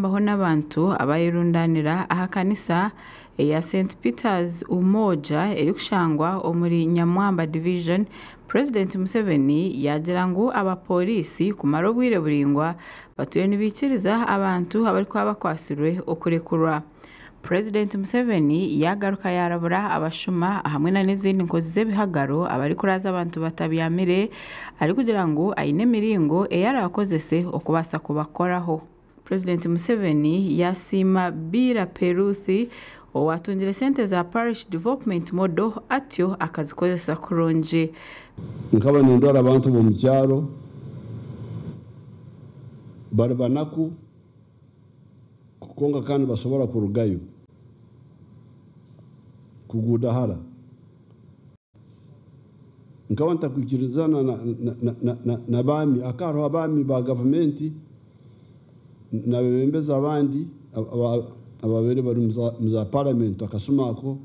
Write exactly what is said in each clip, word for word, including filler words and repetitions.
Baho n'abantu abayerundanira aha kanisa eya Saint Peter's Umoja erikushangwa omuri Nyamwamba Division, President Museveni yagira ngu abapoliisi kumara obwire buringwa batwire nibaikiriza abantu abarikuba bakwasirwe okurekurwa. President Museveni yagaruka yarabura abashuma hamwe na n'ezindi nkozi z'ebihagaro abarikuraza abantu batabyamire, arikugira ngu aine emiringo ei arakozese okubaasa kubakoraho. President Museveni yasiima Biira Peruth, owatungire sente za Parish Development Model, atyo akazikozesa kurungi. Nkaba nindora abantu b'omu kyaro bali banaku, kwonka kandi basobora kurugayo kuguuda hara. Nkaba ntakwikirizana na, na, na, na, na, na baami. Hakaba haroho abaami ba gavumenti, n'abebembezi abandi, aba-, aba-, ababaire bali mu za, mu za parliament akasumi ako.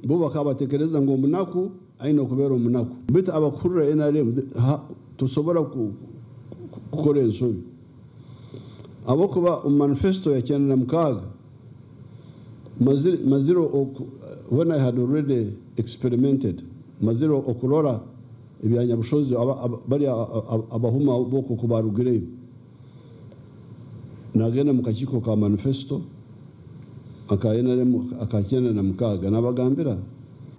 Bo bakaba batekereza ngu omunaku aine okubeera omunaku. Baitu abakuhurra N R M, ha, tosobora ku, ku, ku, kukora ensobi. Habwokuba omu manifesto ya kyenda na mukaaga, mazire, mazire oku-, when I had already experimented, mazire okurora ebya Nyabusozi, aba-, aba-, bali a-, a-, a-, abahuma boku kubarugireyo. Nagenda mu kakiiko ka manifesto, aka N R M, aka kyenda na mukaaga, nabagambira.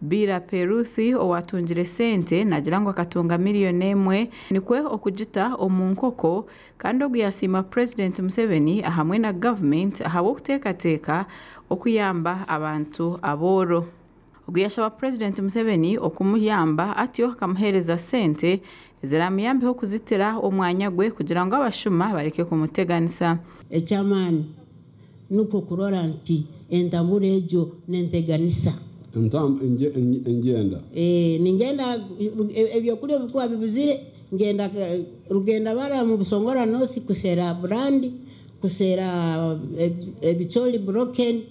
Biira Peruth, owatungire sente, nagira ngu akatunga miliyoni emwe, nikwo okugita omu nkoko, kandi ogu yasiima President Museveni hamwe na gavumenti ahabw'okuteekateeka okuyamba abantu abooro. Ogu yashaba President Museveni okumuyamba, atyo akamuheereza sente eziramuyambeho kuzitira omwanya gwe kugira ngu abashuma baleke kumuteganisa. Eky'amaani nukwo kurora nti entabura egyo n'enteganisa. Entam-, enje-, enje-, enjenda. Eh, ningenda, e-, ebyokulya obu bikuba bibuzire, ngenda, eh, Rugendabara mu Busongora North kuseera brand, kuseera, eh, ebicooli broken,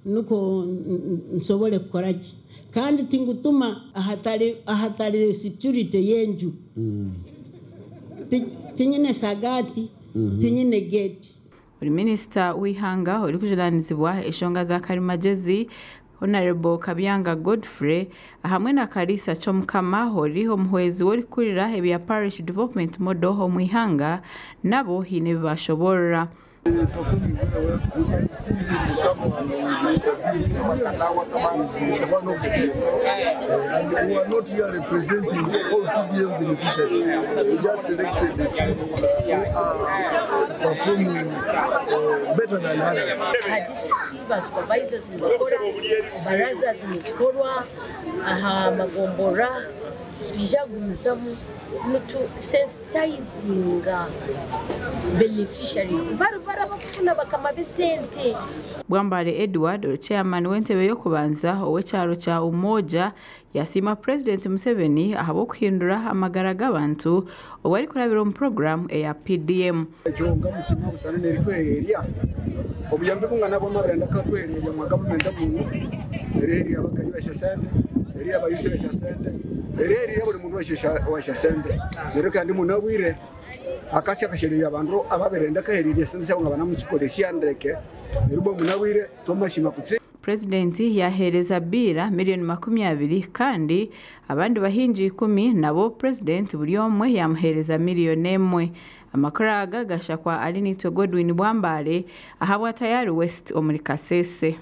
nukwo n-, n-, nsobole kukora ki? Kandi tingutuma ahatali, ahatali security y'enju. Mm. Ti-, tinyine sagati, mhm, tinyine gate. Buli minisita w'ihanga orikujunaanizibwa enshonga za karimagezi, Honorable Kabyanga Godfrey, hamwe na Kaliisa Kyomukama, ori omuhwezi w'orikukurira ebya Parish Development Model omu ihanga, nabo haine ebi bashoboorora. Performing very well. You can see him with someone with disabilities. He's one of the best. And we are not here representing all P D M beneficiaries. We just selected a few who are performing, uh, better than others. Aha district ba supervisors nibakora, barazas nizikorwa, aha magombora twija kugumizamu. Nitu sensitizinga beneficiaries. Bari baraba kufuna bakama b'esente. Bwambale Edward, ori chairman w'entebe y'okubanza ow'ekyaro kya Umoja, yasiima President Museveni ahabw'okuhindura amagara g'abantu obu arikurabira omu program eya P D M. Kyonka musiima busana n'eritwehererya. Obuyambi bungana bw'amabendera akatwehererya mwa gavumenti emu, erihererya abakali basya sente, erihererya abaisiki basya sente, erihererya buli muntu wese sya-, wasya sente. Neryo kandi munabwire, akasya akashererya abantu ababerenda kahererya sente syabo nga banamusikolesya ndeke. Neryo bwo munabwire, twamasiima kutsi. President yaheereza Biira miliyoni makumi abiri, kandi abandi bahingi ikumi nabo President buli omwe yamuheereza miliyoni emwe. Amakuru aga gashakwa ali niitwe Godwin Bwambale ahabwa Tayari West omuri Kasese.